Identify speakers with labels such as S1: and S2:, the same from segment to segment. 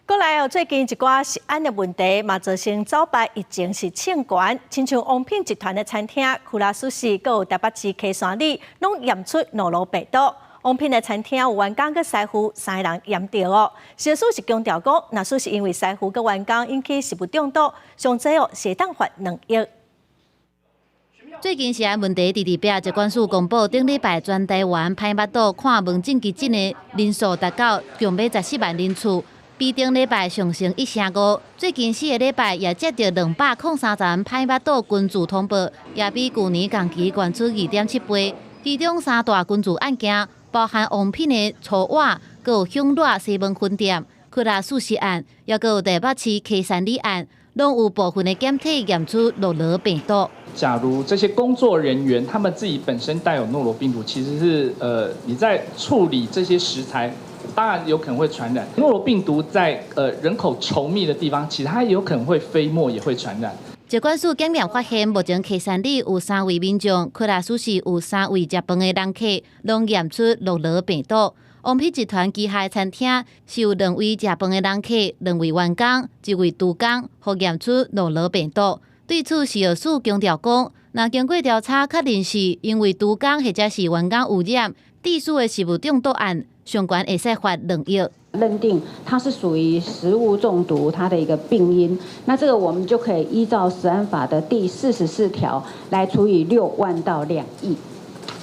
S1: 過來哦，最近一寡食安的問題嘛，造成走敗疫情是衝懸，親像王品集團的餐廳庫拉壽司，閣有台北市溪山里，攏驗出諾羅病毒。王品的餐廳有員工佮師傅三个人染著哦。食藥署是強調講，若說是因為師傅佮員工引起食物中毒，上濟哦是會當罰2億。
S2: 最近食安問題直直變，疾管署公布，頂禮拜全台灣歹腹肚看門診急診的人數達到共欲14萬人次，比頂禮拜上升1成5。最近4個禮拜也接著203宗歹腹肚根治通報，也比舊年仝期懸出2.7倍。其中三大根治案件，包含王品的粗碗，閣有享樂西門分店、庫拉壽司案，抑閣有台北市溪山里案，攏有部分的檢體驗出諾羅病毒。
S3: 假如這些工作人員他們自己本身帶有諾羅病毒，其實是你在處理這些食材，當然有可能會傳染。諾羅病毒在人口稠密的地方，其實它有可能會飛沫，也會傳染。
S2: 疾管署檢驗發現，目前溪山里有三位民眾，庫拉壽司有三位食飯的人客，攏驗出諾羅病毒。王品集團旗下餐廳是有兩位食飯的人客，兩位員工，一位廚工，予驗出諾羅病毒。對此，食藥署強調講，若經過調查確認是因為廚工或者是員工有染，致死的食物中毒案，上懸會使罰2億。
S4: 認定它是屬於食物中毒，它的一個病因，那這個我們就可以依照食安法的第44條來處以6萬到2億。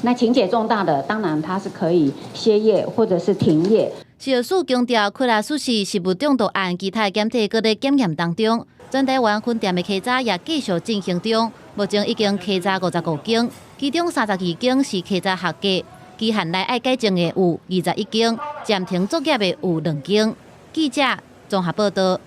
S4: 那情節重大的，當然它是可以歇業或者是停業。
S2: 食藥署強調，庫拉壽司食物中毒案，其他檢體閣咧檢驗當中。全台灣分店的篩查也繼續進行中，目前已經篩查55間，其中32間是篩查合格，期限內愛改正的有21間，暫停作業的有兩間。記者綜合報道。